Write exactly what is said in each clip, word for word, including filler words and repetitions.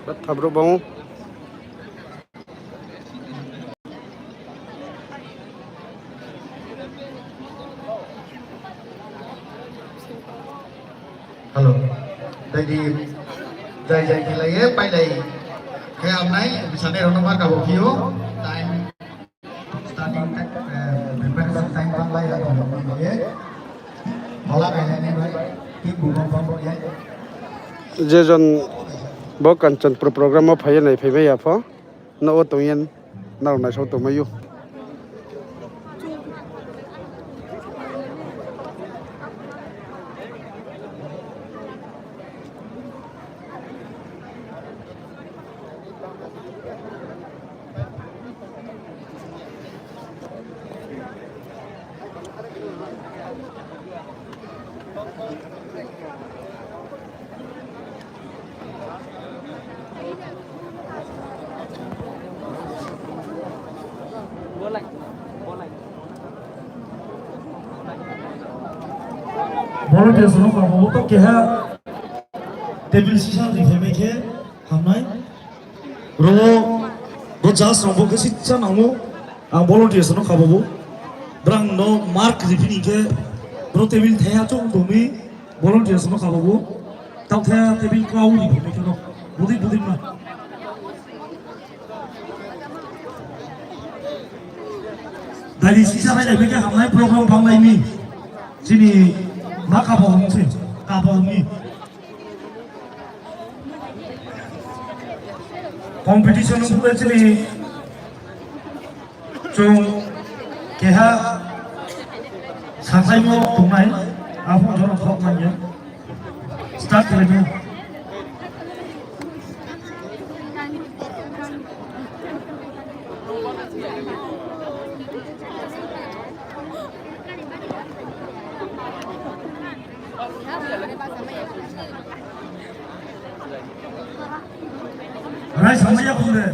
Thabrouh bang ou. Hello. Dai di, jai jai khelai ye, pailai. Khe amnai, bisanai rao no ma kabo phi ou. Time, starting time, eh, preparation time banglai ya, ye. Hola kailai nai bai, ki buma bang bo ye. Je jon bo Kanchanpur program wo phai ye nai phai mai ya pho. Nouh wo tong ye nrao naisao tongmai ou. Volunteers no kabo bo to keha table sisa ri phaimai khe hamnai. Ro, bo judge rao bo khe sisa nang ou, ang volunteers no kabo bo. Brang no mark ri phi ni khe, bro table thaiha chong tong mi, volunteers no kabo bo. Taoh thaiha table kau ri phaimai khe no, bodei bodei ma. Dai di sisa hai nai khe hamnai program banglai mi. Chini ma kabo hong se, kabo hong mi. Competition ong phuh le chini chung keha sakhlaimo tongnai, aphuh jono khokmai ye. Start khelai di. Raisamai ya khong de.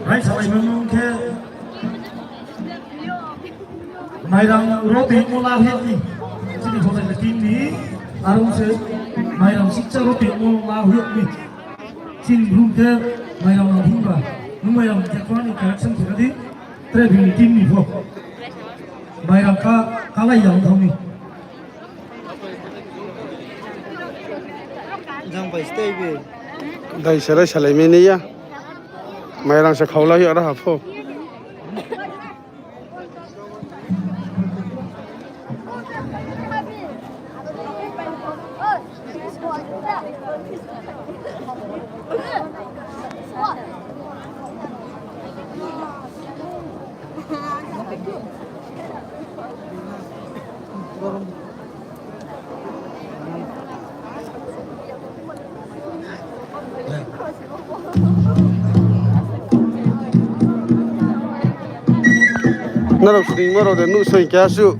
Raisamai mung khe. Mairang ro tongmo la hoih mi. Chini hotai team ni. Aro se mairang sikcha ro tongmo la hoih mi. Chini room khe mairang nang himba. Nung mairang khe khorang ni correction khe di. Tre bini team ni pho. Mairang ka, kalai ya ong thang ni. Jang bai stay be. Dai se rai salai mi ni ya. Mairang se khaula hi aro ha pho. Nrao sning mo rao de nuh soi khe asuh.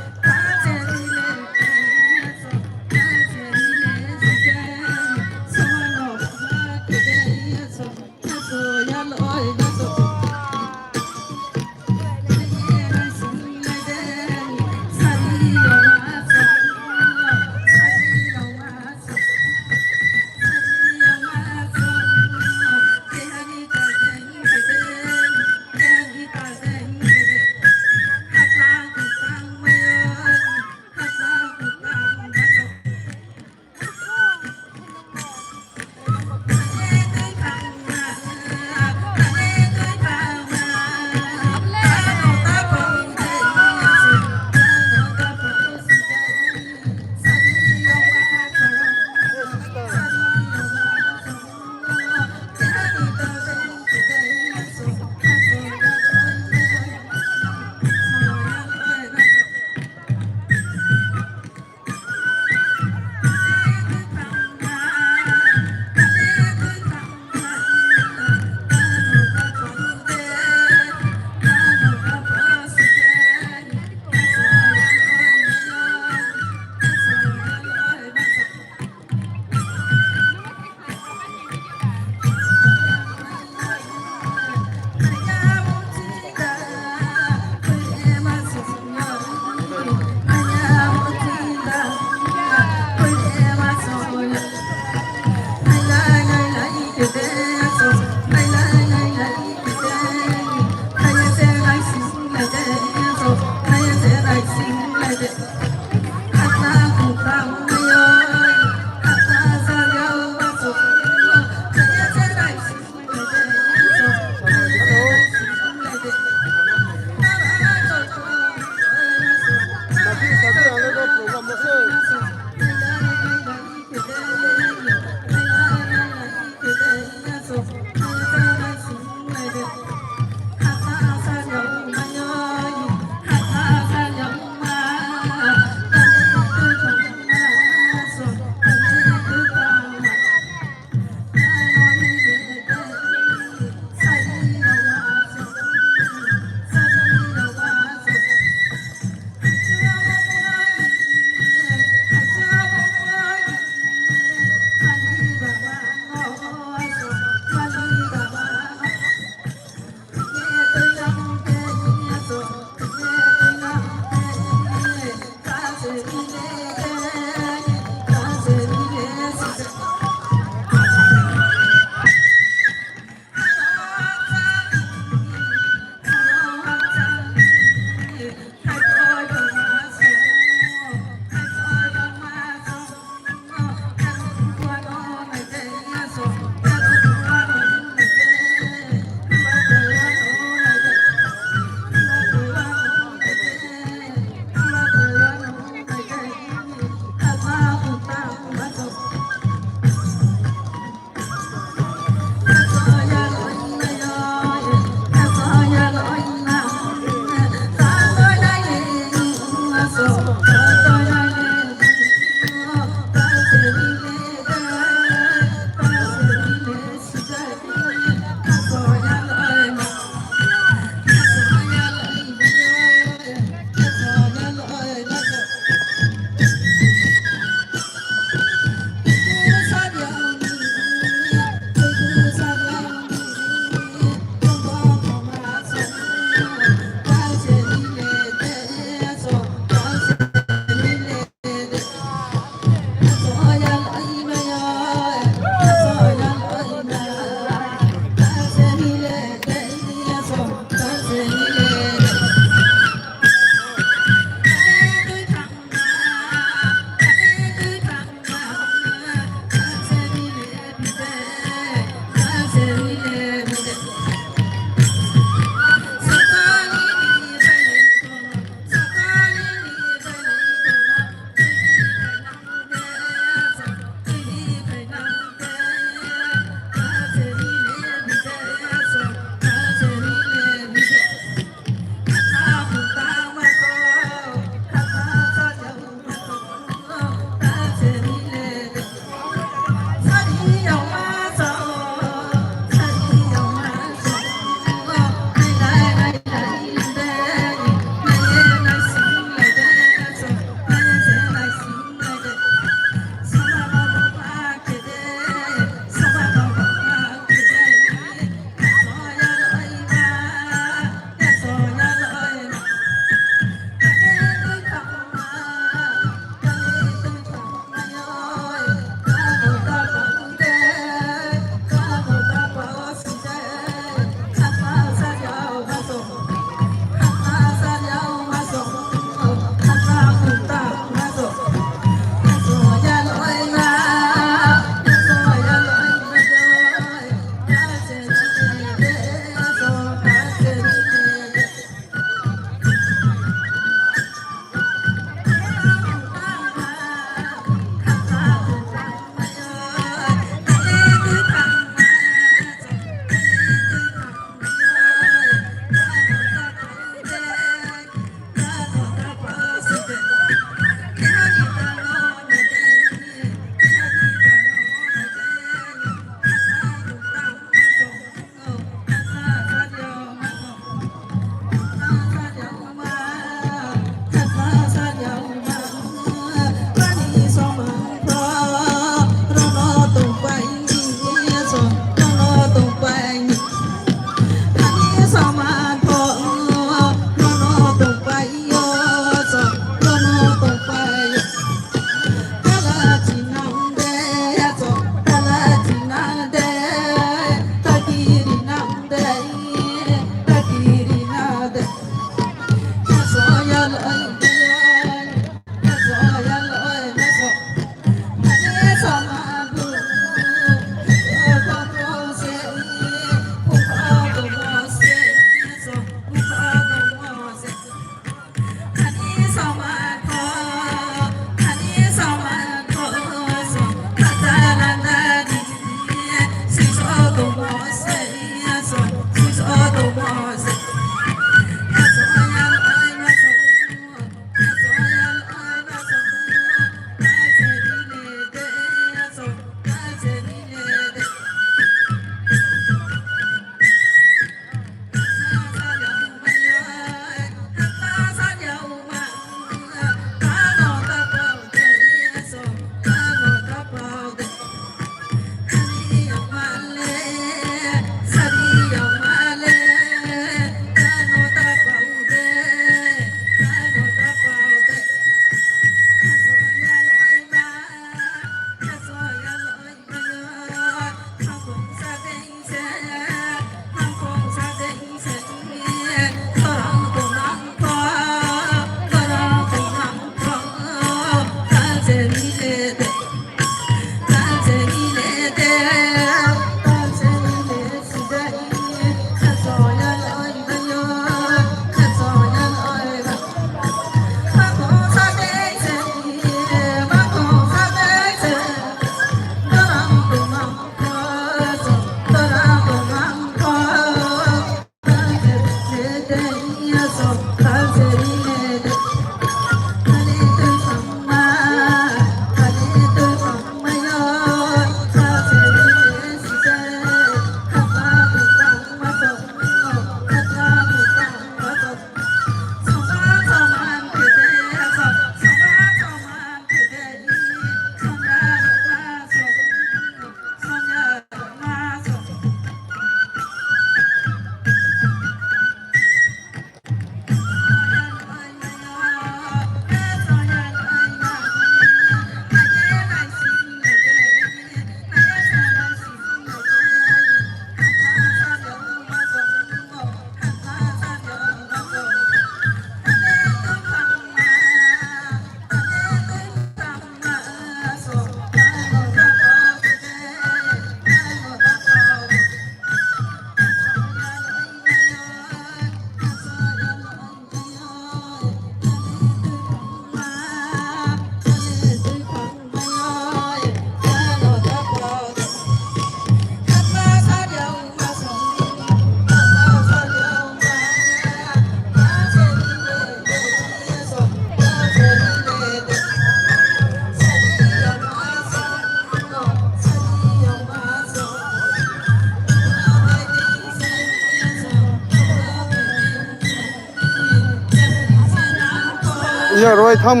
Yar wai tham.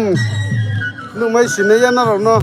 Nuhmai sinai ya nrao no.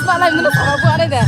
Smalai mano sama bu alai de.